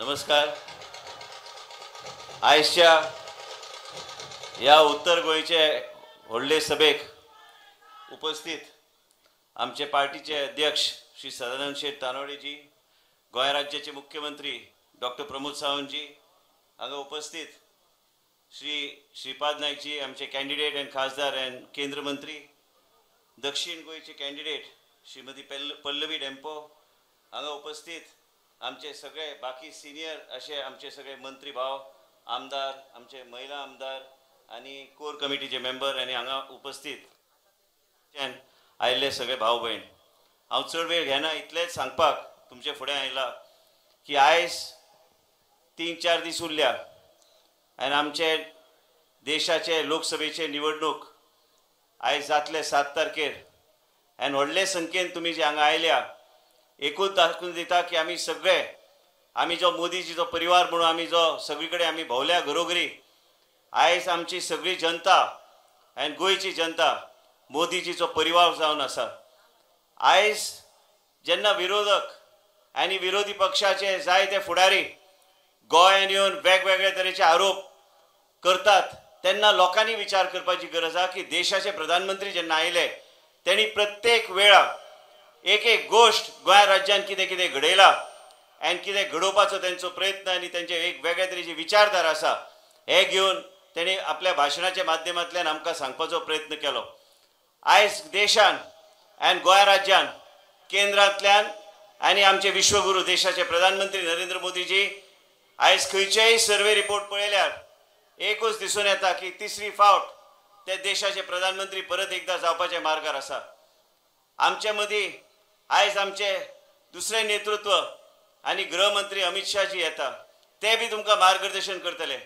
नमस्कार. आयच्या ह्या उत्तर गोंयचे व्हडले सभेक उपस्थित आमचे पार्टीचे अध्यक्ष श्री सदानंद शेट तानवडेजी, गोंय राज्याचे मुख्यमंत्री डॉक्टर प्रमोद सावंतजी, हांगा उपस्थित श्री श्रीपाद नायकजी आमचे कॅन्डिडेट अँड खासदार अँड केंद्र मंत्री, दक्षिण गोंयचे कॅन्डिडेट श्रीमती पल्लवी डेम्पो, हांगा उपस्थित आमचे सगळे बाकी सिनियर अशे आमचे सगळे मंत्री भाव, आमदार, आमचे महिला आमदार आनी कोर कमिटीचे मेंबर आनी हांगा उपस्थित आयिल्ले सगळे भाव भयण. हांव चड वेळ घेना, इतलेंच सांगपाक तुमचे फुडें आयला की आयज 3-4 दीस उरल्या आनी आमचे देशाचे लोकसभेचे निवडणूक आयज जातले 7 तारखेर आनी व्हडले संख्येन तुमी जे हांगा आयल्या एकूच दाखोवन दिता की आमी सगळे, आमी जो मोदीजीचो परिवार म्हणून आमी जो सगळी कडेन आमी भोंवल्या घरोघरी, आयज आमची सगळी जनता आनी गोंयची जनता मोदीजीचो परिवार जावन आसा. आयज जेन्ना विरोधक आनी विरोधी पक्षाचे जायते फुडारी गोंयान येवन वेगवेगळे तरेचे आरोप करतात तेन्ना लोकांनी विचार करपाची गरज आसा की देशाचे प्रधानमंत्री जेन्ना आयले तेणी प्रत्येक वेळा एक एक गोश्ट गोंय राज्यान कितें कितें घडयला आनी कितें घडोवपाचो तेंचो प्रयत्न आनी तेंचे एक वेगळे तरेची विचारधारा आसा हे घेवन तेणी आपल्या भाशणाच्या माध्यमांतल्यान आमकां सांगपाचो प्रयत्न केलो. आयज देशान आनी गोंय राज्यान केंद्रांतल्यान आनी आमचे विश्वगुरू देशाचे प्रधानमंत्री नरेंद्र मोदीजी आयज खंयचेय सर्वे रिपोर्ट पळयल्यार एकूच दिसून येता की तिसरी फावट ते देशाचे प्रधानमंत्री परत एकदा जावपाच्या मार्गार आसा. आमचे मदीं आयज आमचे दुसरे नेतृत्व आनी गृहमंत्री अमित शाहजी येता, ते बी तुमकां मार्गदर्शन करतले.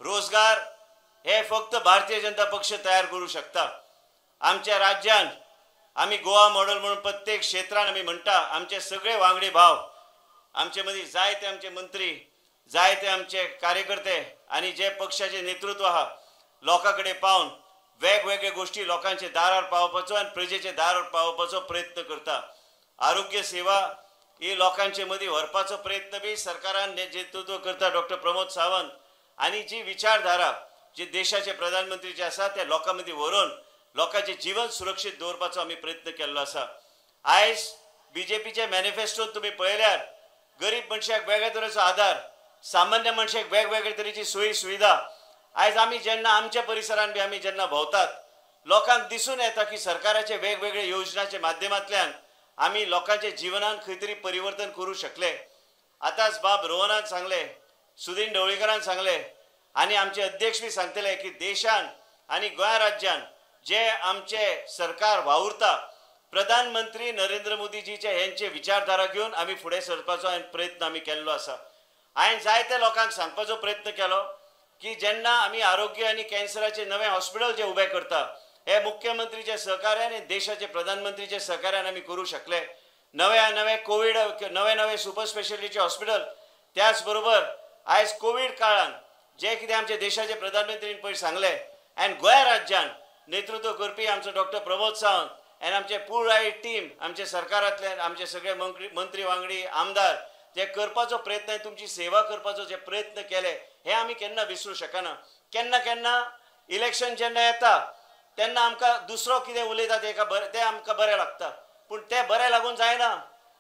रोजगार हे फक्त भारतीय जनता पक्ष तयार करूं शकता. आमच्या राज्यान आमी गोवा मॉडल म्हणून प्रत्येक क्षेत्रान आमी म्हणटा, आमचे सगळे वांगडी भाव, आमचे मदीं जायते आमचे मंत्री, जायते आमचे कार्यकर्ते आनी जे पक्षाचे नेतृत्व आहा लोकां कडेन पावन वेगवेगळे गोष्टी लोकांचे दारार पावोवपाचो आनी प्रजेचे दारार पावोवपाचो प्रयत्न करता. आरोग्य सेवा ही लोकांचे मदीं व्हरपाचो प्रयत्न बी सरकारान नेतृत्व करता डॉक्टर प्रमोद सावंत आनी जी विचारधारा जी देशाचे प्रधानमंत्री जे आसा त्या लोकां मदीं व्हरून लोकांचे जीवन सुरक्षीत दवरपाचो आमी प्रयत्न केल्लो आसा. आयज बीजेपीचे मॅनिफेस्टोन तुमी पळयल्यार गरीब मनशाक वेगळे तरेचो आदार, सामान्य मनशाक वेगवेगळे तरेची सोयी सुविधा. आयज आमी जेन्ना आमच्या परिसरान बी आमी जेन्ना भोंवतात लोकांक दिसून येता की सरकाराचे वेगवेगळे योजनाच्या माध्यमांतल्यान आमी लोकांच्या जिवनान खंय तरी परिवर्तन करूं शकले. आतांच बाब रोहनान सांगलें, सुदीन ढवळीकरान सांगलें आनी आमचे अध्यक्ष बी सांगतले की देशान आनी गोंय राज्यान जे आमचे सरकार वावुरता प्रधानमंत्री नरेंद्र मोदीजीचे हेंचे विचारधारा घेवन आमी फुडें सरपाचो प्रयत्न आमी केल्लो आसा. हांवें जायते लोकांक सांगपाचो प्रयत्न केलो की जेन्ना आमी आरोग्य आनी कॅन्सराचे नवे हॉस्पिटल जे उबे करता हे मुख्यमंत्रीच्या सहकार्यान आनी देशाचे प्रधानमंत्रीच्या सहकार्यान आमी करूं शकले. नवे नवे कोवीड, नवे नवे सुपर स्पेशलिटीचे हॉस्पिटल, त्याच बरोबर आयज कोवीड काळान जे कितें आमचे देशाचे प्रधानमंत्रीन पयर सांगलें आनी गोंय राज्यान नेतृत्व करपी आमचो डॉक्टर प्रमोद सावंत आनी आमचे पुराय टीम, आमचे सरकारांतले आमचे सगळे मंत्री वांगडी, आमदार जे करपाचो प्रयत्न, तुमची सेवा करपाचो जे प्रयत्न केले हे आमी केन्ना विसरूं शकना. केन्ना केन्ना इलेक्शन जेन्ना येता तेन्ना आमकां दुसरो कितें उलयता तें आमकां बरें लागता, पूण तें बरें लागून जायना.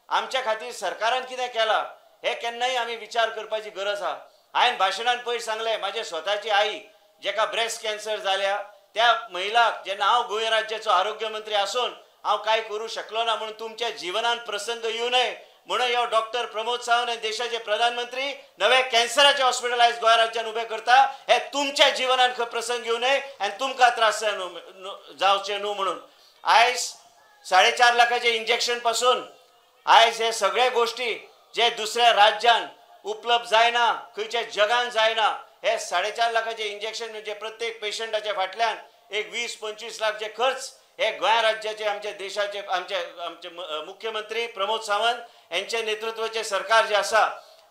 आमच्या खातीर सरकारान कितें केलां हें केन्नाय आमी विचार करपाची गरज आसा. हांवें भाशणान पयर सांगलें, म्हाजे स्वताची आई जेका ब्रेस्ट कॅन्सर जाल्या त्या महिलाक जेन्ना हांव गोंय राज्याचो आरोग्य मंत्री आसून हांव कांय करूं शकलो ना म्हणून तुमच्या जिवनान प्रसंग येवं नये म्हणून ह्यो डॉक्टर प्रमोद सावंत आनी देशाचे प्रधानमंत्री नवे कॅन्सराचे हॉस्पिटल आयज गोंय राज्यान उबें करता हे तुमच्या जिवनान खंय प्रसंग येवं नये आनी तुमकां त्रास जावचे न्हू म्हणून. आयज 4.5 लाखाचे इंजेक्शन पासून आयज हे सगळे गोष्टी जे दुसऱ्या राज्यान उपलब्ध जायना, खंयच्या जगान जायना, हे 4.5 लाखाचे इंजेक्शन म्हणजे प्रत्येक पेशंटाच्या फाटल्यान एक 20-25 लाख जे खर्च हे गोंय राज्याचे आमच्या देशाचे आमचे आमचे मुख्यमंत्री प्रमोद सावंत यांचे नेतृत्वाचे सरकार जे आसा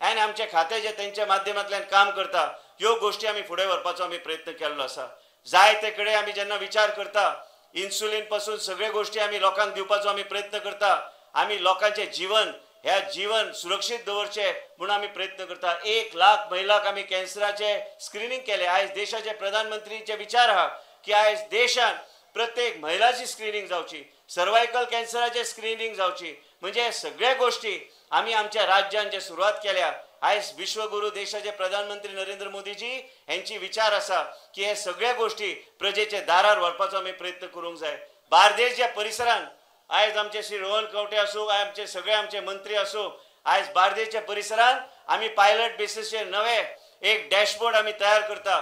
आनी आमचे खाते जे तेंच्या माध्यमांतल्यान काम करता ह्यो गोष्टी आमी फुडें व्हरपाचो आमी प्रयत्न केल्लो आसा. जायते कडेन आमी जेन्ना विचार करता इन्सुलीन पासून सगळे गोष्टी आमी लोकांक दिवपाचो आमी प्रयत्न करता. आमी लोकांचें जीवन ह्या जीवन सुरक्षीत दवरचें म्हणून आमी प्रयत्न करता. 1 लाख महिलांक आमी कॅन्सराचें स्क्रिनींग केलें. आयज देशाचे प्रधानमंत्रीचे विचार आहा की आयज देशान प्रत्येक महिलाची स्क्रिनींग जावची, सर्वायकल कॅन्सराचें स्क्रिनींग जावची. म्हणजे सगळ्या गोष्टी आमी आमच्या राज्यान जे सुरवात केल्या. आयज विश्वगुरू देशाचे प्रधानमंत्री नरेंद्र मोदीजी हेंची विचार आसा की हे सगळ्या गोष्टी प्रजेचे दारार व्हरपाचो आमी प्रयत्न करूंक जाय. बार्देसच्या परिसरान आयज आमचे श्री रोहन खंवटे आसूं, आमचे सगळे आमचे मंत्री आसूं, आयज बार्देसच्या परिसरान आमी पायलट बेसीसचेर नवे एक डॅशबोर्ड आमी तयार करता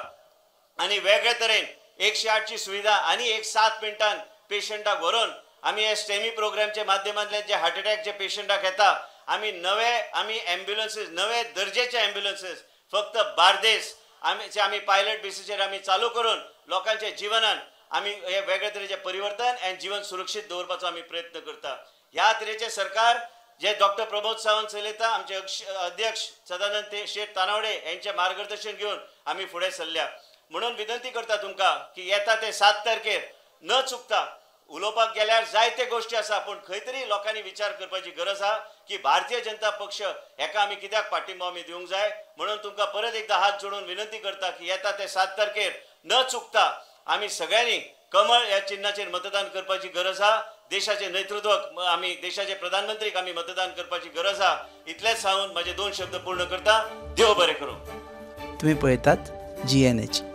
आनी वेगळे तरेन 108ची सुविधा आनी एक 7 मिनटान पेशंटाक व्हरून आमी हे स्टेमी प्रोग्रामच्या माध्यमांतल्यान जे हार्ट अटॅक जे पेशंटाक येता आमी नवे आमी एम्ब्युलन्सीस, नवे दर्जेचे एम्ब्युलन्सीस फक्त बार्देस आमी आमी पायलट बेसीचेर आमी चालू करून लोकांच्या जिवनान आमी हे वेगळे तरेचे परिवर्तन आनी जीवन सुरक्षीत दवरपाचो आमी प्रयत्न करता. ह्या तरेचे सरकार जे डॉक्टर प्रमोद सावंत चलयता, आमचे अध्यक्ष सदानंद शेठ तानावडे यांचे मार्गदर्शन घेवन आमी फुडें सरल्या. म्हणून विनंती करता तुमकां की येता ते 7 तारखेर न चुकता उलोवपाक गेल्यार जायते गोष्टी आसा, पूण खंय तरी लोकांनी विचार करपाची गरज आसा की भारतीय जनता पक्ष हेका आमी कित्याक पाठिंबो आमी दिवंक जाय. म्हणून तुमकां परत एकदा हात जोडून विनंती करता की येता ते 7 तारखेर न चुकता आमी सगळ्यांनी कमळ ह्या चिन्हाचेर मतदान करपाची गरज आसा. देशाचे नेतृत्व आमी देशाचे प्रधानमंत्रीक आमी मतदान करपाची गरज आसा. इतलेच सांगून माझे 2 शब्द पूर्ण करता. देव बरें करूं. तुम्ही पळयतात GNH.